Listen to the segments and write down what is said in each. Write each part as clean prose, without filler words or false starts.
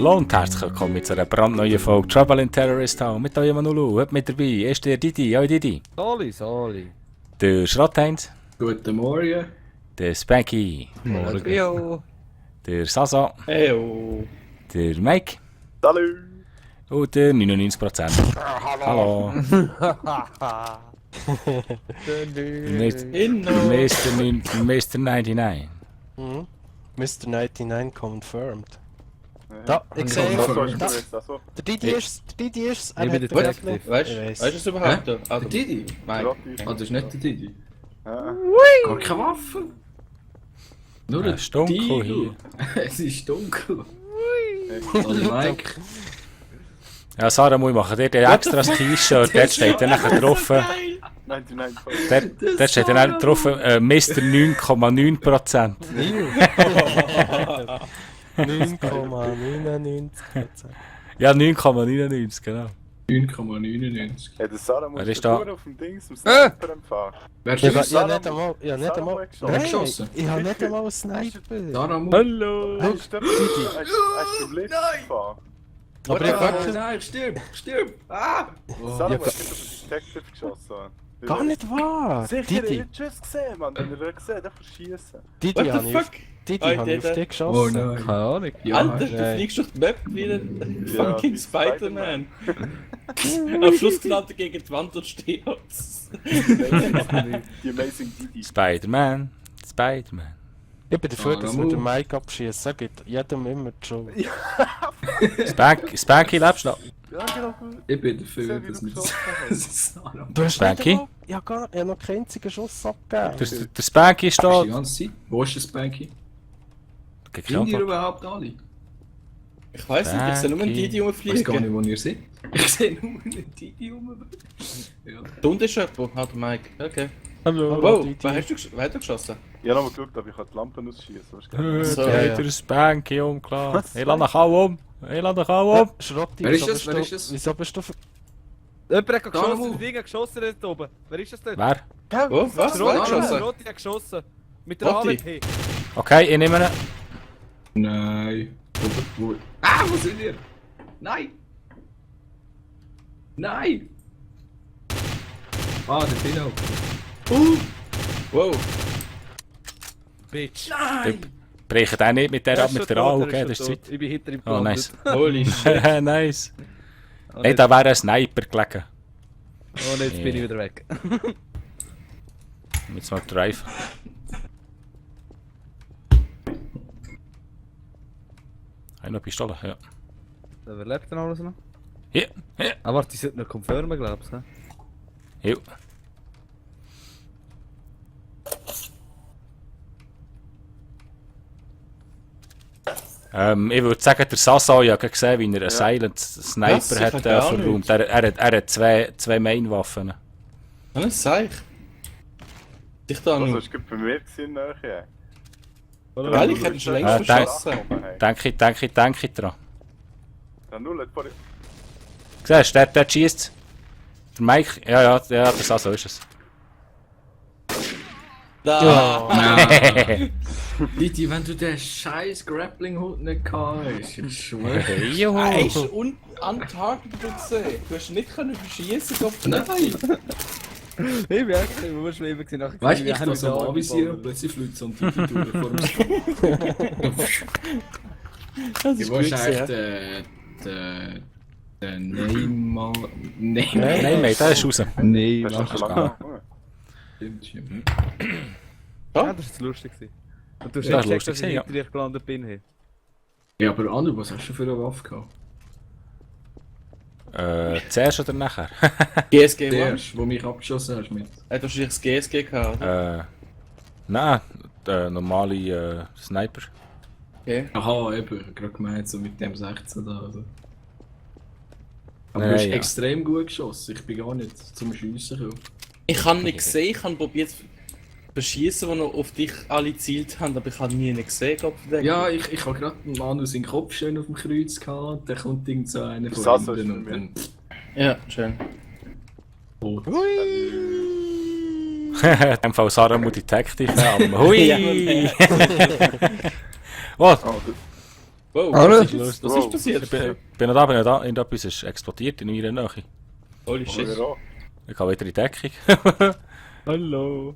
Hallo und herzlich willkommen zu einer brandneuen Folge Trouble in Terrorist Town mit eurem Manulu. Heute mit dabei ist der Didi. Hallo Didi. Soli. Der Schrottheinz. Guten Morgen. Der Spanky. Morgen. Jo. Der Sasa. Heyo. Der Mike. Salut! Und der 99%. Hallo. Mr. 99. Mhm. Mr. 99 confirmed. Da, ich sehe, der Didi ist es, er Ich bin hat der den Deckel. Weißt Ich weiss. du es überhaupt? Der Didi? Mike. Ah, das ist nicht der Didi. Ja. Gar keine Waffe. Nur Es ist dunkel Didi. hier. Es ist dunkel. Hallo Mike. Ja, Sarah, muss ich machen. Dort extra das T-Shirt, dort steht dann nachher drauf. 99 Dort steht dann drauf Mr. 9,9%. 9,99%. Ja, 9,99, genau. 9,99. Hey, der Sarah muss Wer ist da? nur auf dem Dings, am Sniper empfangen. Wer ist Ich das? habe nicht einmal... Nein, geschossen. ich habe nicht einmal einen Sniper. Sarah muss. Hallo. Hast du den Lift gefahren? Aber ich Warte, nein, stirb! Ah! Sarah muss nicht auf den Detective geschossen. Gar nicht wahr. Sicher, ich Didi, hab Tschüss gesehen, Mann. Wenn er gesehen hat, verschießen. Didi What habe the ich auf fuck? Didi Oh, habe ich auf der- dich Oh geschossen. nein. Keine Ahnung. Ja, Alter, du nein. fliegst durch die Map wie ein Ja, fucking wie Spider-Man. Am Schluss knallt er gegen die Wand und steht. Die Amazing Didi. Spider-Man. Spider-Man. Ich bin dafür, dass wir Ramu. den Mike abschießen. Gibt jedem immer die Schuld. Spanky, lebst du noch? Ja, genau. Ich bin dafür, Sehr dass wie du wir geschossen Sarah. Du hast Spanky? nicht einmal... Ich habe noch keinen einzigen Schuss abgegeben. Der Spanky ist da. Die ganze Zeit. Wo ist der Spanky? Gib Sind keine ihr Antwort. überhaupt alle? Ich weiss nicht, ich sehe nur einen Didi Ich weiß gar nicht, rumfliegen. wo ihr seid. Ich sehe nur einen Didi rum. Ja. Da unten ist jemand. Hat Mike. Okay. Hallo, Wow, Didi. wer hast du wer hat du geschossen? Ich hab noch mal geschaut, ob ich die Lampen ausschießen kann. So, Ja, ja. der Spanky um, klar. Ich lade dich auch um. Ich lade dich auch um. Schrotti, Wer ist wieso das? bist Wer du- ist das? Wieso bist du... Jemand hat Da, geschossen, Ramu. das Ding hat geschossen dort oben. Wer ist das denn? Wer? Oh, was? Wer hat geschossen? Rotti hat geschossen. Mit der Rotti? AWP. Okay, ich nehme ihn. Nein. Wo? Ah, wo sind ihr? Nein! Nein! Ah, der Tino. Wow. Bitch. Brechen den nicht mit der ab, ist mit schon der tot, A, er okay, ist das ist schon Zeit. tot. Ich bin hinter ihm Oh, gelandet. nice. Holy shit. Nice. Oh, Hey, nicht- da wäre ein Sniper gelegen. Oh, jetzt bin ich wieder weg. Jetzt mal Drive. Habe ich noch Pistole? Ja. Wer lebt denn alles noch? Hier, hier. Ah, warte, ich sollte noch confirmen, glaubst du? Jo. Ich würde sagen, der Sasa, ich habe gesehen, wie er einen Silent Sniper Was? Ich hat hab gar verräumt. Er hat zwei Main-Waffen. Was sag ich? Ich da Also, noch. es war bei mir in der Nähe. Weil ich hätte schon längst Ah, verschossen. Denke dran. Ja, nur nicht vor Siehst du, der schießt. Der Mike, ja, der Sasa ist es. Da! Nein! Didi, wenn du den scheiß Grappling-Hut nicht gehabt hast, ich schwöre. Er ist untargeted gesehen. Du hast nicht können verschießen auf den Nein! Ich bin echt, ich muss mir eben nachher Weißt du, ich da so anvisieren und plötzlich fliegt so ein Didi durch vor dem Spawn. Das Du ist gut willst eigentlich gesehen. den Neymar... Nein, mate, der ist raus. Nein, Das ist mach schon schon. lange. Stimmt. Ja, das ist jetzt lustig gewesen. Und du hast Ja, nicht das gecheckt, war dass lustig, ich ja. hinter dich gelandet bin. Hey. Ja, aber Anu, was hast du für eine Waffe gehabt? Zuerst oder nachher? GSG Der One? erste, wo mich abgeschossen hast mit. Er hat wahrscheinlich das GSG gehabt, oder? Nein, der normale Sniper. Okay. Aha, eben, ich hab gerade gemeint, so mit dem 16 da. Also. Aber Nein, du hast ja. extrem gut geschossen, ich bin gar nicht zum Schiessen gekommen. Ich habe nicht gesehen, ich habe probiert zu beschießen, die noch auf dich alle gezielt haben, aber ich habe nie gesehen, Gott verdammt. Ja, ich habe gerade Manu seinen Kopf schön auf dem Kreuz gehabt, dann kommt irgend so einer von Sasa ist hinten und für dann Ja, schön. tot. In dem Fall Sarah Detective, aber hui! Ja, Was? Oh, Wow, Hallo? was ist passiert? Ich bin noch da, irgendetwas ist explodiert in meiner Nähe. Holy Oh, shit. ja. Ich gehe wieder in die Deckung. Hallo.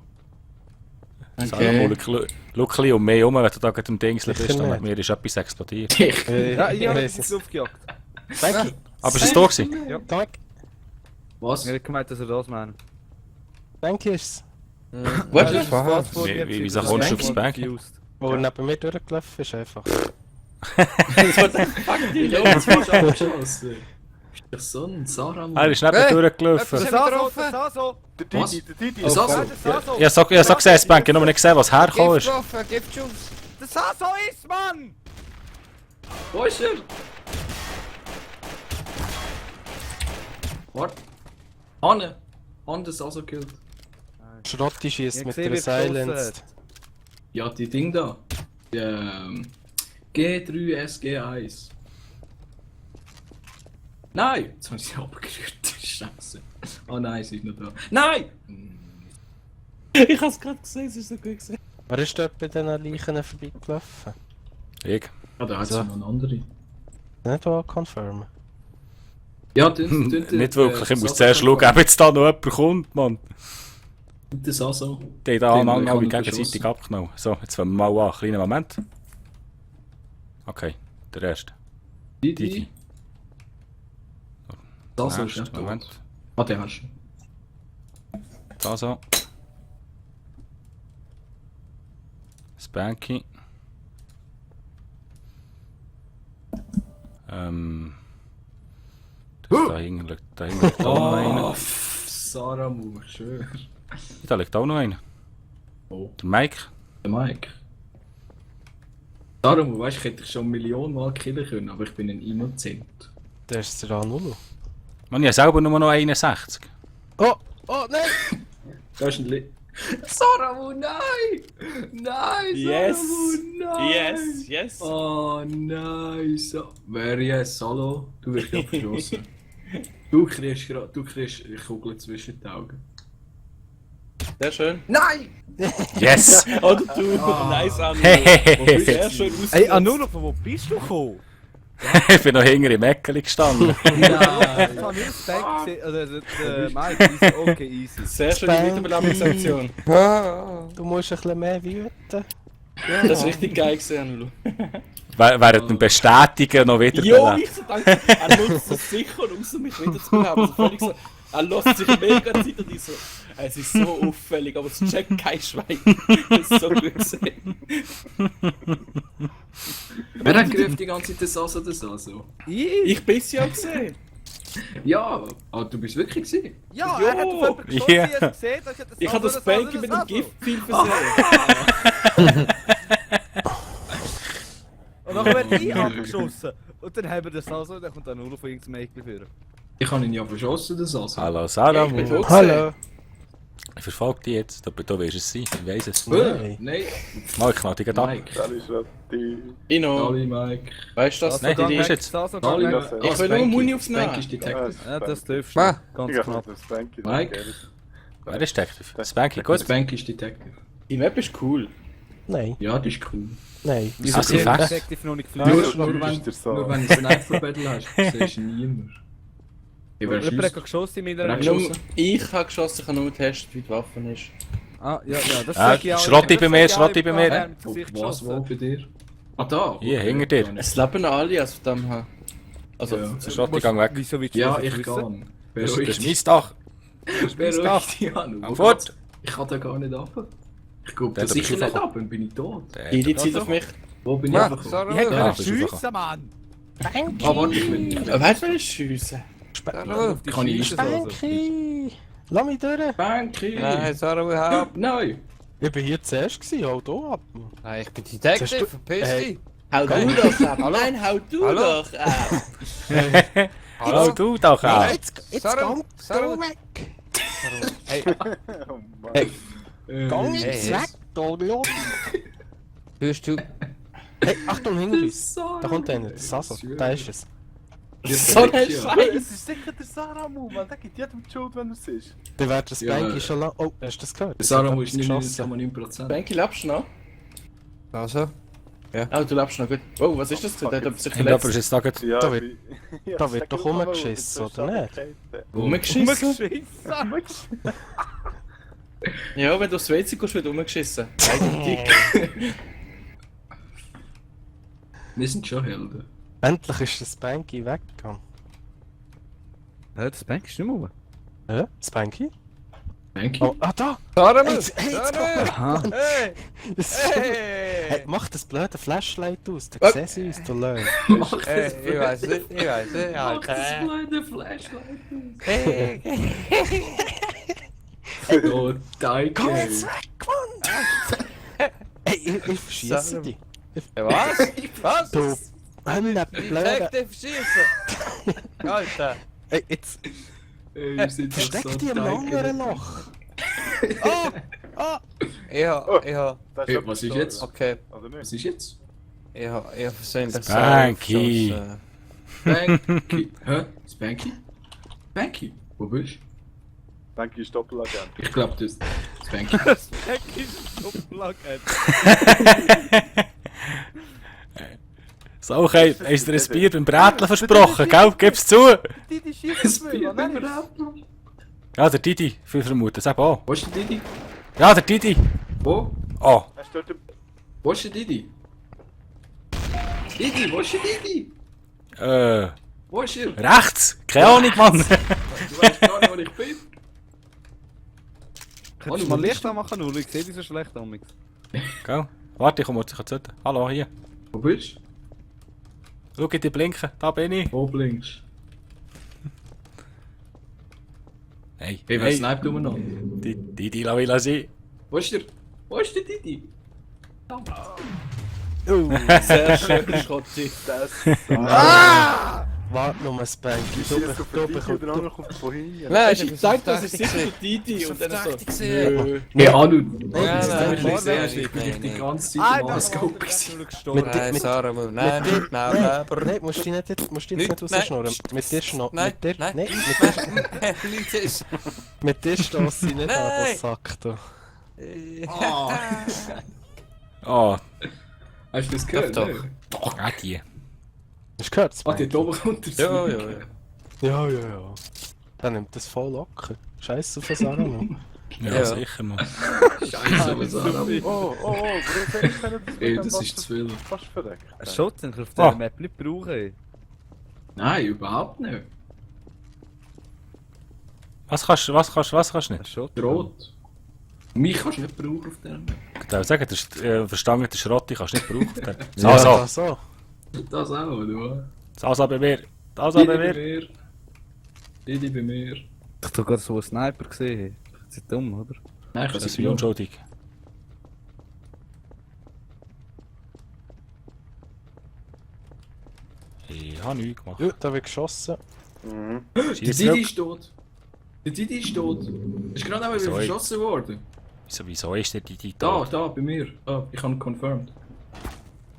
Schau Okay. mal um mich herum, wenn du da gerade im Dingsel Sicher bist, dann nicht. mir ist etwas explodiert. Ja, ich hab weiss jetzt es. aufgejagt. Danke. Aber ist es da gewesen? Danke. Was? Ich hab gemeint, dass er das meint. Danke ist Was? Das war's von Wie- mir. wie- wieso kommst du aufs Bank? wo er neben mir durchgelaufen ist einfach. Fuck die Ja, das war schon abgeschossen. Ist doch so ein Sarah. Er ist neben mir durchgelaufen. Der Saso, der Saso! Der Was? Didi, der Didi. Was? Ja, der Saso! Ich hab so gesehen, Spank, ich hab nur nicht gesehen, was hergekommen ist. Giftschuss. Der Saso ist, Mann! Wo ist er? Warte. Hanne! Hanne ist also gekillt. Schrotti schießt Ich mit seh, der wie er geschossen Silenced. Ja, die Ding da. Die, G3 SG1. Nein! Jetzt habe ich sie abgerührt. Scheiße. Oh nein, sie ist noch da. Nein! Ich hab's gerade gesehen, es ist so gut gesehen. Wer ist dort bei diesen Leichen vorbeigelaufen? Ich. Ah, da hat So. sie noch eine andere. Nicht auch confirmen. Ja, Nicht wirklich, ich muss zuerst schauen, ob jetzt da noch jemand kommt, Mann. Das Saso. Die haben da Den aneinander alle kann ich gegenseitig verschossen. abgenommen. So, jetzt fangen wir mal an. Kleiner Moment. Okay, der erste. Die. Saso ist Nächster, nicht tot. Moment. Ah, der hast du. Da so. Spanky. Da hinten liegt auch noch einer. Sarah Mu, schön. Da liegt auch noch einer. Oh. Der Mike. Der Mike. Sarah Mu, weißt du, ich hätte dich schon Millionen Mal killen können, aber ich bin ein Innozent. Der ist der Anulu. Man, ich habe selber nur noch 61. Oh! Oh nein! Da ist ein Sarah Mu, nein! Nein, Yes. Sarah Mu, nein! Yes, yes. Oh nein, Wer yes, hallo? Du wirst abgeschossen. Du kriegst Kugeln zwischen den Augen. Sehr schön. Nein! Yes! Oder du, nice an. Hehehe. Sehr schön ausgenutzt. Ey, Anulo, von wo bist du gekommen? Ich bin noch hinter im Eckeli gestanden. Ich Nein! hab nur das Bank gesehen, oder der Mike, easy, okay, easy. Sehr schöne Wiederbelebungsaktion. Du musst ein bisschen mehr wüten. Das ist richtig geil gesehen, Lulu. Während dem Bestätigen noch wieder Jo, belebt. ich so danke. Er nutzt das sicher, um mich wiederzubeleben. Also völlig so. Er lässt sich mega Zeit und ich so. Es ist so auffällig, aber es checkt kein Schwein. Das ist so gut gesehen. Wer hat gerufen die ganze Zeit das Saso? Ich bin's ja gesehen. Ja, aber du bist wirklich gewesen. Ja, Jo. er hat auf jemanden geschossen, Ja. wie er es gesehen hat. Ich habe das Banky mit dem Giftpfeil versehen. Und dann wird ich abgeschossen. Und dann haben wir das Saso und dann kommt Anulo von irgendeinem Eckli führen. Ich habe ihn ja verschossen, das Saso. Hallo Sarah. Ich bin tot Hallo! Ich verfolge dich jetzt. Du wirst es sein. Ich weiss es. Nein. Nein, Mal, ich knall dich gerade ab. Mike. Das ist ja die... Ino, Dali, Mike. weißt du das? Nein, die ist jetzt. Saso, Dali, gang Mike. weg. Ich will nur Muni aufs Spanky Nehmen. ist Detective. Ja, das dürfst Ah. du. Ganz Ich hab knapp. das Banky. Mike? Wer ist Detective? Spanky, gut. Spanky ist Detective. Die Map ist cool. Nein, Ja, das ist cool. nein. Wieso Hast du ist der fest? Detective noch nicht Nur, geflogen? nur, du wenn, bist der Saso. nur wenn du ein Sniper-Battle hast, siehst du niemand. Ich wäre Jemand hat schießt. geschossen in Wer meiner hat Nur, geschossen? ich habe geschossen, ich habe nur getestet, wie die Waffe ist. Ah, ja, das Ah, sag ich auch. Schrotti bei mir, Das sag ich Schrotti auch, bei mir. er hat ins Gesicht Was, wo geschossen. bei dir? Ah, da? Hier, hinter dir. gar nicht. Es leben alle, also von dem her. Also, Ja. Der Schrotti, gang weg. Wieso willst du Ja, das ich wissen? kann. Das Beruhig ist mein dich. Dach. Beruhig dich, Anu. Komm fort. Ich kann da gar nicht ab. Ich glaube Der da hat sicher aber nicht schon ab, dann bin ich tot. geh die Zeit auf mich. Wo bin ich Ah, einfach Sarah Ich hätte Mu. Ja, können das ist schiessen, Mann! Ah, warte, ich will. Wer will schiessen? Sarah Mu. Die Kann ich schiessen also. Banky! Lass mich durch! Banky! Nein, Sarah Mu, help. Nein! Ich war hier zuerst, hau hier ab. Nein, ich bin Hast du- Detective, verpiss Hey. dich. Hau du doch ab. Nein, hau du Hallo? doch ab. Hallo, du doch auch. Jetzt Sarah, gang Sarah. du weg! Hey, Oh Mann. Hey, gang Hey, jetzt hey. weg, du Idiot! hörst du? Hey, Achtung, hinter uns! Da kommt einer, der Sasso, da ist es. So ein Scheiß. Es ist sicher der Saramu, man. Der gibt jedem die Schuld, wenn du es siehst. Der wird das Ja. Banky schon lang... Oh, hast du das gehört? Sarah Es hat muss etwas geschossen. 99,9%. Banky, lebst du noch? Also, Ah, du lebst noch gut. Oh, was ist das denn? Der hat sich Und jemand ist verletzt. jetzt da gerade... Ja, Da wird- ja, da wird sag doch doch mal, rumgeschissen, das ist oder nicht? Schwierigkeiten. Rumgeschissen? Umgeschissen. Ja, wenn du aufs WC kommst, wird rumgeschissen. Wir sind schon Helden. Endlich ist das Spanky weggegangen. Ja, das Bank ist nicht mehr. Hä? Spanky? Danke. Oh, ah, da! Saramo! Hey, jetzt Aha. Hey! Hey, Hey! mach das blöde Flashlight aus, da sehen sie uns, du Löwe. Mach Hey, das ich weiß nicht, Mach das Alter. kleine Flashlight Hey! aus. Oh, danke. Komm jetzt weg, Mann! Hey, ich verschieße Saramo. dich. Was? Was? Du blöde, Wie blöde. kriegt der verschießen? Alter! Hey, jetzt Ey, wir sind doch versteck so dich im danke. anderen Loch. Oh! Oh! Ich hab... Das Hey, jemand was ist gestorben, jetzt? Okay. Oder nicht? Was ist jetzt? Ich hab versehentlich Spanky. Spanky. Hä? Spanky? Spanky? Wo bist du? Danke, ist Doppelagent. Ich glaube, das ist Spanky. Bank ist Doppelagent. So, okay, hast du dir ein Bier beim Brätlen versprochen, gell? Gib's zu! Die schießt mich, nein. Ja, der Didi, viel vermuten es eben auch. Wo ist der Didi? Ja, der Didi! Wo? Oh, Er stört den... Wo ist der Didi? Didi, wo ist der Didi? Wo ist er? rechts! Keine Ahnung, Mann! Du weißt gar nicht, wo ich bin. Kannst du mal Licht anmachen, Null? Ich sehe dich so schlecht an. Gell? Warte, ich komme zu dir. Hallo, hier. Wo bist du? Schau, die blinken, da bin ich. Wo blinkst Hey, Hey, wer sniped umeinander? Didi, lass ich. Wo ist der? Wo ist der Didi? Sehr schön, Schotti. Das... Warte noch mal, Spanky. Ich Du schieße so bekommst... verdient, der andere kommt von hinten. Nein, Ich dachte, das ist sicher der Didi und dann so. Hey, Anu. Ja, Das nein, ist wirklich sehr, nein, ich bin nein, die nein. ganze Zeit im Manscope gewesen. Nein, Saramo, nein, nein, aber... Nein, musst du dich nicht, musst dich jetzt nicht Nein. rausschnurren. Mit dir schnurren. Nein, Mit dir... nein, Nein, nein, Leute, ist... mit dir stoss ich nicht an, Nein. das Sack, du. Oh, Hast du das gehört? Doch. ne? ah, die. Hast du gehört, Ah, Spanky? die oben kommt der Ja, ja, ja. Ja, ja, ja. Dann nimmt das voll locker. Scheiße auf das Arm. Ja, Ja. sicher, Mann. Scheiße, was an. Warum können Ey, das ist zu viel. Fast verreckt. Ein Schutz, den kannst du Ah. auf dieser Map nicht brauchen. Nein, überhaupt nicht. Was kannst du Ein nicht? Schutz. Rot. Mich kannst du nicht brauchen auf der Map. Ich würde sagen, der verstangerte Schrotti kannst du nicht brauchen. Ja, So, so. Das auch, oder? so bei mir. So bei mir. mir. Didi bei mir. Ich hab gerade so einen Sniper gesehen. Das ist dumm, oder? Nein, ich Das kann ist wie unschuldig. Ich habe nichts gemacht. Ja, da wird geschossen. Der Schieß Didi zurück. ist tot. Der Didi ist tot. Ist gerade auch wieder Sorry. verschossen worden. Wieso ist der Didi Da, da? da, bei mir. Ah, ich habe confirmed.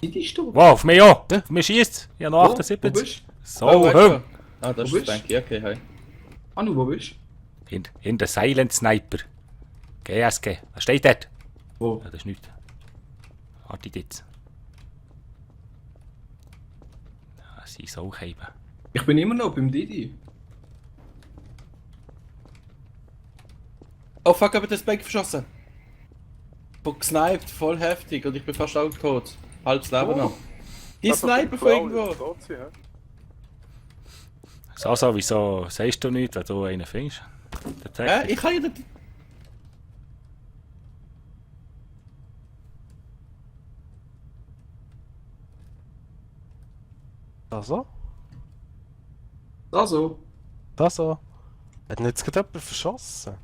Didi ist tot. Wow, auf mich auch! Auf mich schießt! Ich habe noch Wo 78. bist So, weißt hör! du? Ah, das Wo ist bist du? Spanky, okay, hi. du? Anu, wo bist du? In der Silent Sniper. GSG. Was steht dort? Wo? Ja, das ist nichts. Warte jetzt. Ja, sie ist auch heben. Ich bin immer noch beim Didi. Oh fuck, aber der Spanky verschossen. Von gesniped, voll heftig und ich bin fast auch tot. Halbes Leben noch. Die Sniper von irgendwo. So, wieso sagst du nichts, wenn du einen findest? Der Ich kann ja nicht... Also? Also. Das so. Hat ihn jetzt gerade jemand verschossen?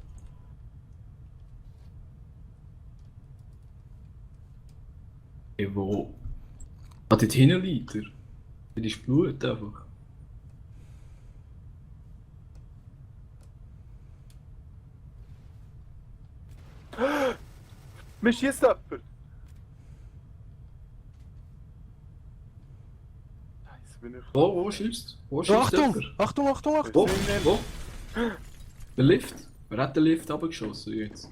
Hey, wo? Ah, dort hinten liegt er. Das ist Blut einfach. Mir schießt jemand! Scheiße, bin ich... Wo schießt? Wo Oh, schießt Achtung! jemand? Achtung, Achtung, Achtung! Wo? Wo? Der Lift? Wer hat den Lift abgeschossen jetzt?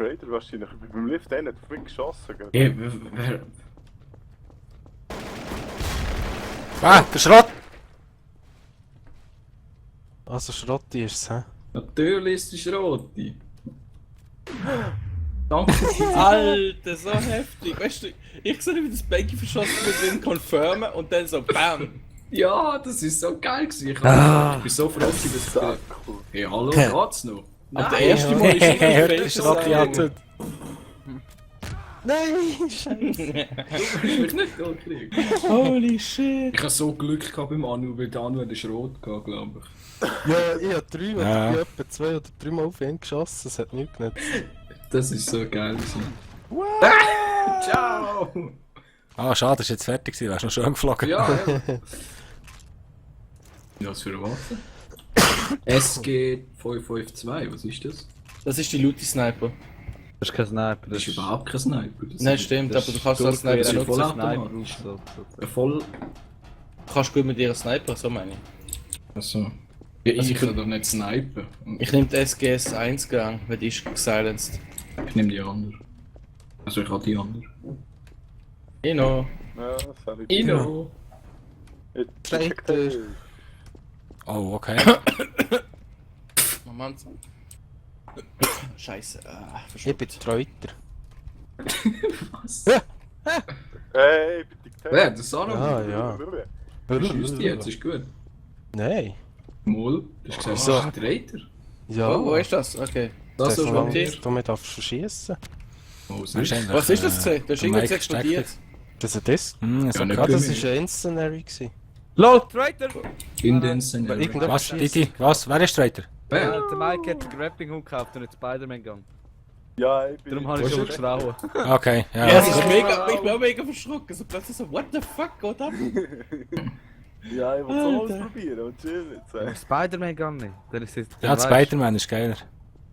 Trader wahrscheinlich. Ich bin beim Lift nicht auf mich geschossen. Gell? Ey, wer... Ah, der Schrott! Also Schrotti ist es, hä? Natürlich ist es Schrotti. Danke dir. Alter, so heftig. Weißt du, ich sehe, wie das Becky verschossen wird, drin confirmen und dann so BAM! Ja, das ist so geil gewesen. Ich bin so froh, dass ich das Sack, cool. Hey, hallo, geht's noch? Aber der erste Mal ist Hör immer den falsch Schrott gesagt. an. Nein, Scheiße. Du hast mich nicht gekriegt. Holy shit! Ich habe so Glück gehabt beim Anu, weil der Anu hat den Schrot gehabt, glaube ich. Ja, ich habe 3 oder Ja. ich habe etwa 2 oder 3 Mal auf ihn geschossen, es hat nichts genutzt. Das ist so geil gewesen. Ciao! Ah, schade, das ist jetzt fertig gewesen, wärst noch schön geflogen. Ja, ja. Was für eine Waffe? SG 552, was ist das? Das ist die Looty-Sniper. Das ist kein Sniper. Das ist überhaupt kein Sniper. Das Nein, ist stimmt, das aber du ist kannst als Sniper das ist nutzen. voll Sniper. automatisch. So. ein voll... Du kannst gut mit ihrer Sniper, so meine ich. Achso. Ja, Also ich kann doch nicht snipen. Ich nehme die SGS 1 Gang, weil die ist gesilenced. Ich nehme die andere. Also ich habe die andere. Genau. Ja, sorry. Ino! Traitor. Oh, okay. Moment. Scheiße. Ich bin Treuter. Was? Hey, ich bin Diktator. Wer? Das auch noch? Ah, ja. Schießt die jetzt, ist gut. Nein. Mol, du hast gesagt, Wieso? das ist ein Traitor. Ja. Oh, wo ist das? Okay. Das Das ist ist schon okay. okay. Du mit darfst verschießen. Oh, sehr Wahrscheinlich, Was ist das gesehen? Du hast der irgendwas Mike explodiert. Das ist das? Hm, so Ja, nicht Ah, gerade. das war ein Incenary gewesen. LOL, Traitor! in den Szenario. Irgendwas Was, Didi? Was? Wer ist Traitor? Wer? Der Mike hat den Grappling-Hook gekauft und nicht Spider-Man gegangen. Ja, ich bin... Darum habe ich Was schon ist geschrauen. Okay, ja. Ja, es ist also- mega, ich bin auch mega verschrocken. So plötzlich so, what the fuck, geht ab? Ja, ich will so ausprobieren und chill jetzt. Spider-Man gegangen nicht. Dann ist es... Ja, Spider-Man ist geiler.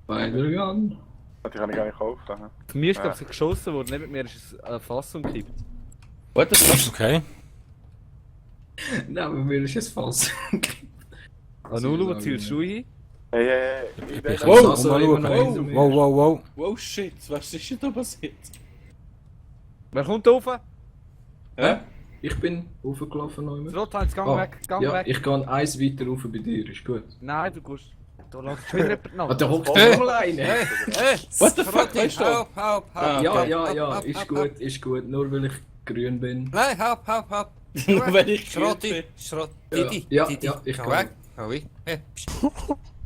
Spider-Gun. Die kann ich gar nicht kaufen. hä? Für mich ist glaube ich geschossen worden, nicht mit mir ist es eine Fassung gekippt. What the fuck? Okay. Nein, aber mir ist es falsch. Anulu, wo zielst du hin? Hey, hey, hey. Ich Ich bin kann Wow, mal so schauen. eben noch Wow, eins wow, wow, wow. Wow, shit, was ist denn da passiert? Wer kommt rauf? Hä? Ich bin hochgelaufen noch immer. Rothals, gang Ah, weg, gang ja, weg. ich gehe eins weiter rauf bei dir, ist gut. Nein, du gehst... Da läuft schon wieder jemand nach. Ah, da hockt Hey. noch mal eine. What the fuck, weißt du? Help, help, help. Ah, Ja, okay. ja, ja, Hab, ist hab, gut, ist gut. Nur weil ich grün bin. Nein, help, help, help. Nur weil ich Schrotti, bin. Schrott. Ja, Didi, ja, Didi. ja, ich Geh kann. weg. Hau ich. Hey, pst.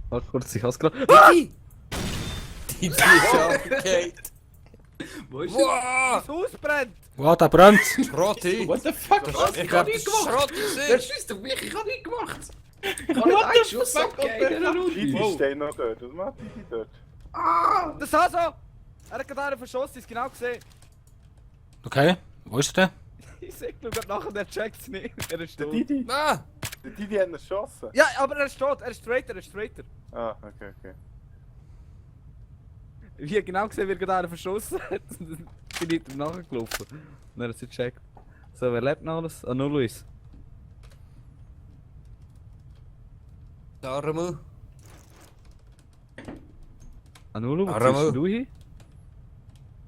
Warte kurz, ich hab's gerade... Didi! Didi ist abgekehrt. Wo ist Wow! Das Haus brennt! Wow, da brennt. Schrotti! What the fuck? Ich hab nicht gemacht. Schrotti Der gesehen! schießt auf mich, ich habe nichts gemacht. Ich habe nicht einen Schuss abgegeben in der Didi Runde. steht noch dort. Was macht Didi dort? Ah! Das Haso! Er hat gerade einen verschossen, ist genau gesehen. Okay, wo ist er denn? Ich sag nur gerade nachher, der checkt's nicht. Er ist Der tot. Didi? Ah! Der Didi hat ihn geschossen. Ja, aber er ist tot, er ist Traitor, er ist Traitor. Ah, okay, okay. Ich hab genau gesehen, wie er gerade einen verschossen hat. Und dann bin ich ihm nachgelaufen. Und er hat es gecheckt. So, wer lebt noch alles? Ah, nur Luis. Daramu. Ah, nur Luis, wo Aramu. ziehst du hin?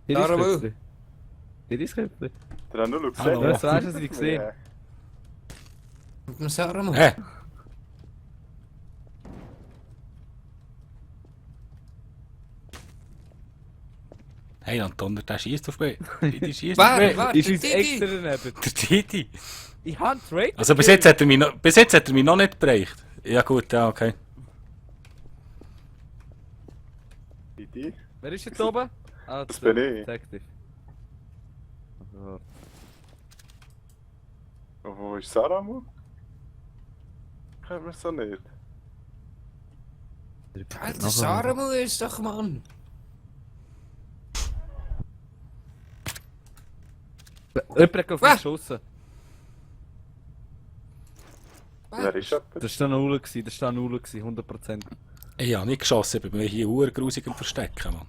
Hier ist Aramu. Köpfli. Hier ist Köpfli. Der hat nur Hallo. gesehen. Das weißt du, was ich gesehen habe. Mit dem Daramu. Hä? Hey, Anton, der schießt auf mich. Didi schießt auf mich. Wer? Ich schieß Didi. extra daneben. Der Didi. Ich hab Traitor. Also bis jetzt hat er mich noch nicht bereicht. Ja gut, ja, okay. Didi? Wer ist jetzt oben? Ah, Das der bin ich. Detective. Also, Und wo ist Saramu? Kennt man so nicht. Alter, Daramu ist doch, Mann. Jemand hat auf mich Ah. geschossen. Wer ist jemand? Das war Null, das war Null, 100%. Ich habe nicht geschossen, ich bin mir hier grusig im Verstecken, Mann.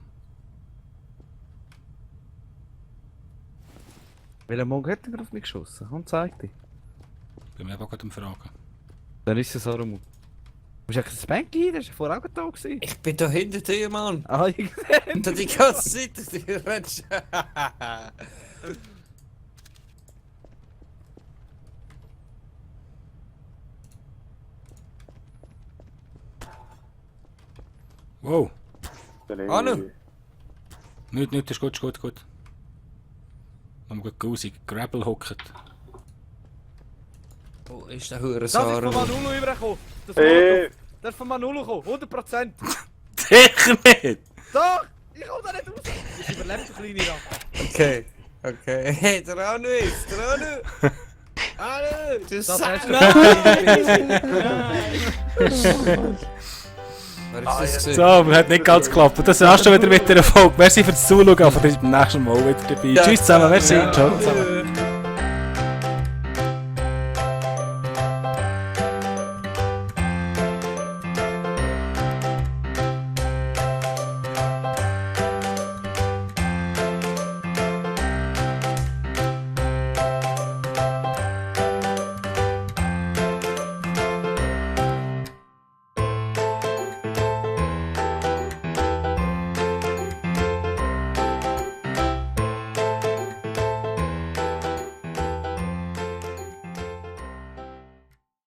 Welcher Monk hat denn auf mich geschossen? Und zeig dich. Bin mir eben auch gerade am Fragen. Dann ist es Aramu. Musst du ein Spanky? Das war vorher auch da gewesen. Ich bin da hinter dir, Mann. Ah, ich gesehen. Und da die ganze Zeit, du rennst. Wow. Anu. Nicht, das ist gut, ist gut. Haben wir gut grusig. Gravel hocken. Wo ist der hure Das ist von Sarumu? Manolo übergekommen. Das ist von Manolo gekommen, 100%. Sicher nicht! Doch! Ich komme da nicht raus! Ich überlebe den kleinen Rache. Okay. Hey, der Anu ist, der Anu! Anu! Du Das Sack! hast du- Wer ist das gewesen? So, aber hat nicht ganz geklappt. Das war's schon wieder mit der Folge. Merci fürs Zuschauen. Von beim nächsten Mal wieder dabei. Ja. Tschüss zusammen, merci. Ciao zusammen.